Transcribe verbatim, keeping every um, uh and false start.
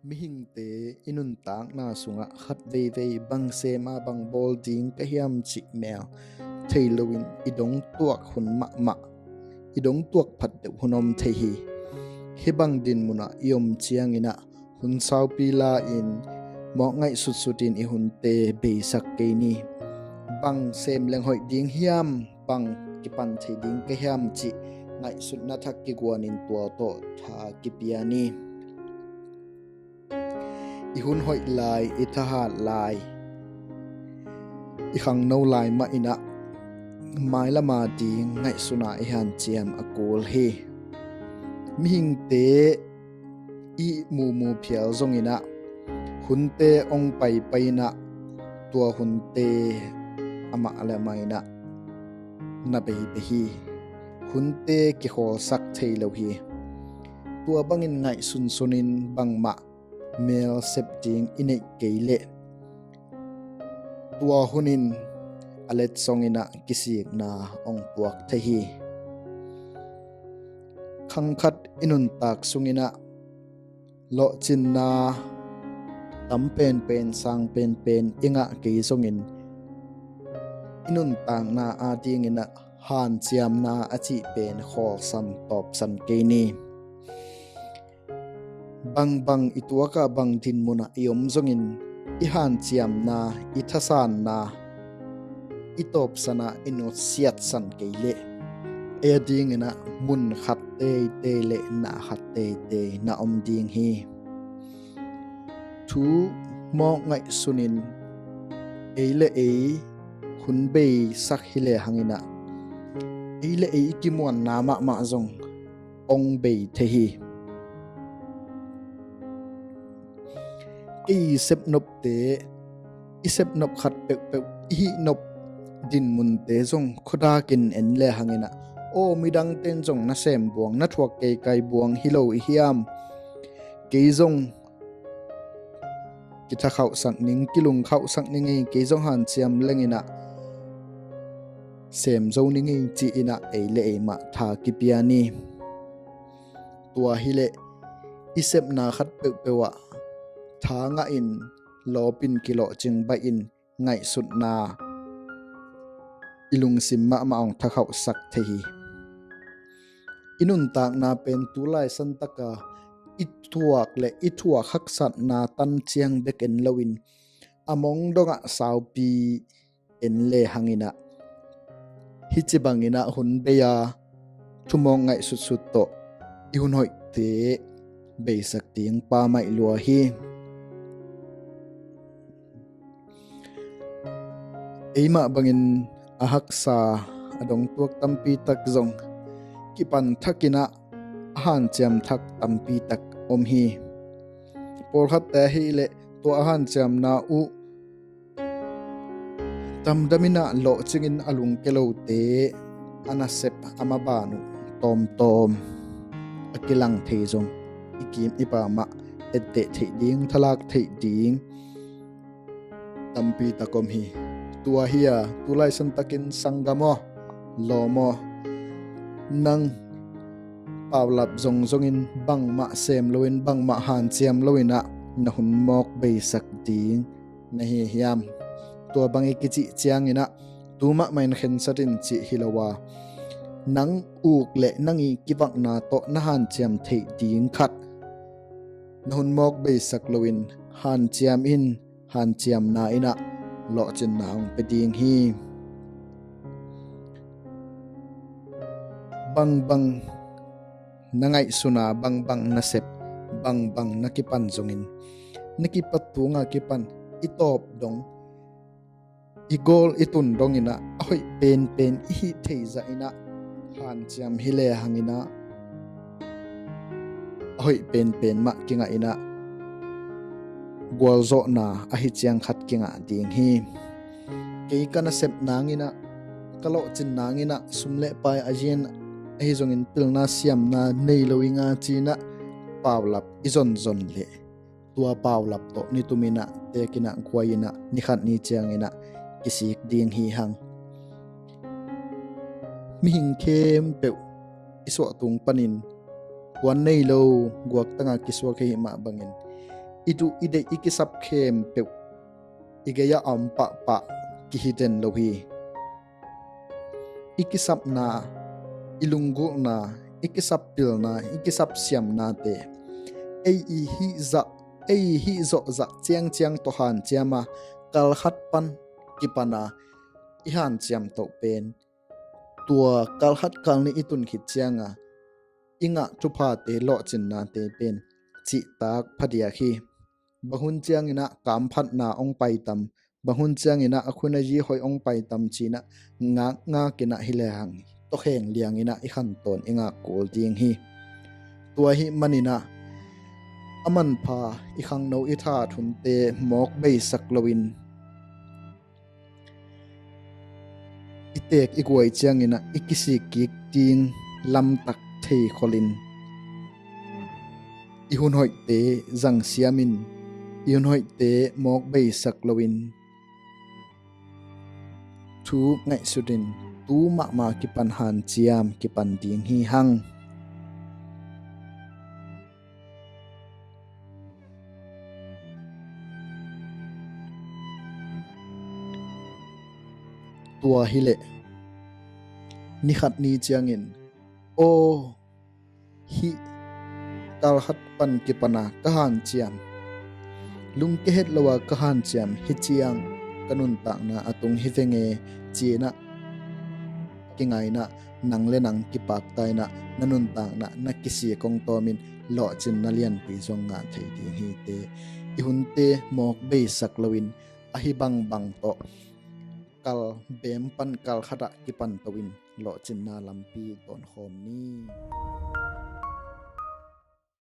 Mihingte i nuntakna sungah khat veivei bang sem a bang bawl ding ka hiam cih mel thei loin i dong tuak hun mahmah, i dong tuak phat deuh hun om thei hi. Hih bang din munah i om ciangin ah hun saupi la-in mawk ngaihsutsut in i hunte beisak kei ni. Bang sem leng hoih ding hiam, bang kipan thei ding ka hiam cih ngaihsutna thak kiguanin tua tawh tha kipia ni. I hun hoih lai, i thahat lai, i khangno lai mah in ah mailama ding ngaihsuna i hanciam a kul hi. Mihingte i mumu phial zongin ah hunte ong paipai in ah tua hunte amah le amah in ah na beibei hi. Hunte kikhawlsak thei lo hi. Tua bangin ngaihsunsunin bangmah mel sep ding i neih kei leh tua hunin a letsongin ah kisikna ong puak thei hi. Khangkhat i nuntak sungin ah lawhcinna tam penpen, sang penpen i ngah kei zongin i nuntakna adingin ah hanciamna a cih pen khawlsan tawpsan kei ni. Bangbang i tuakah bang din munah i om zongin i hanciamna, i thasanna, i tawpsana i nutsiatsan kei leh ei adingin ah mun khat teitei le na khat teitei na om ding hi. Thu mawk ngaihsunin ei le ei hun beisak hi le hangin ah ei le ei i kimuanna mahmah zong ong bei thei hi. Kei i sepnopte, i sepnop khat peuhpeuh, i hihnop dinmunte zong khuadakin en le hangin ah aw, midangten zong nasem buang, na thuak keikai buang hi lo i hiam? Kei zong kithakhauhsak ning, kilungkhauhsak ning ei, kei zong hanciam lengin ah sem zo ning ei ci-in ah ei le ei mah tha kipia ni. Tua hileh i sepna khat peuhpeuh ah tha ngahin lawpin kilawhcing baihin ngaihsutna i lungsim mahmah ong thakhauhsak thei hi. I nuntakna pen tulai santaka i thuak le i thuak haksatna tan ciang bek en loin a mong dongah saupi en le hangin ah hih ci bangin ah hun bei a thumawk ngaihsutsut tawh i hun hoihte beisak ding Pa maih lua hi. Eimah bangin a haksa a dongtuak tampi tak zong kipan thakin ah a hanciam thak tampi tak om hi. Pawlkhatte ahih leh tua a hanciamna uh damdamin ah lawhcingin a lungke lote a nasep a maban uh tawmtawm a kilang thei zong i kim i pamah etteh theih ding, thalak theih ding tampi tak om hi. Tua hi a, tulai santakin sanggam aw, lawm aw, nang paulap zongzongin bangmah sem loin, bangmah hanciam loin ah na hun mawk beisak ding na hi hiam? Tua bang i kicih ciangin ah tu mahmah in khensat in cih hi lo a, nang uk le nang i kivakna tawh na hanciam theih ding khat na hun mawk beisak loin hanciam in, hanciamna in ah lawhcinna hong pia ding hi. Bangbang na ngaihsuna, bangbang na sep, bangbang na kipan zongin na kipat tunga kipan i tawp dong, i gawl i tun dongin ah a hoih penpen i hih thei zahin ah hanciam hi le hangin ah a hoih penpen mah kingah in ah gualzawhna ahi ciang khat kingah ding hi. Kei ka nasep nangin ah, ka lawhcin nangin ah sum le pai a zin ahi zongin pilna siamna nei lo i nga ci-in ah paulap i zonzon leh tua paulap tawh nitumin ah tekin ah guai-in ah ni khat ni ciangin ah kisik ding hi hang. Mihing khempeuh i suahtung panin kuan nei lo guaktanga kisuak ahih mah bangin i duh i deih i kisap khempeuh i gei-ah a om pahpah kihi den lo hi. I kisapna, i lunggulhna, i kisap pilna, i kisap siamnate ei i hih zah, ei i hih zawh zah ciangciang tawh hanciam a, kal khat pan kipan a i hanciam toh pen, tua kal khat kal nih i tun khit cianga i ngah thuphate lawhcinnate pen cihtak phadiak hi. Bang hun cianginah kamphatna hong paitam, bang hun cianginah a khun a yi hoih hong paitam cinah ngakngakinah hi lehang tawkheng lianginah i khantawn i ngak kul ding hi. Tua hih maninah a manpha i khangno i tha thunte mawk beisak loin i teek i guai cianginah i kisik kik ding lamtak thei kholin i hun hoihte zangsiamin i hun hoihte mawk beisak loin thu ngaihsutin tu mahmah kipan hanciam kipan ding hi hang. Tua hileh nikhat ni ciangin aw hih kalkhat pan kipana ka hanciam, lungke het lo a ka hanciam hi ciang ka nuntakna a tung hi venge cinah kingainah nang le nang kipaktainah na nuntakna na kisik hong tawmin lawhcinna lianpi zong ngah thei ding hi te. I hunte mawk beisak loin ahi bangbang tawh kal bem pan kal khatah kipan toin lawhcinna lampi dawnkhawm ni.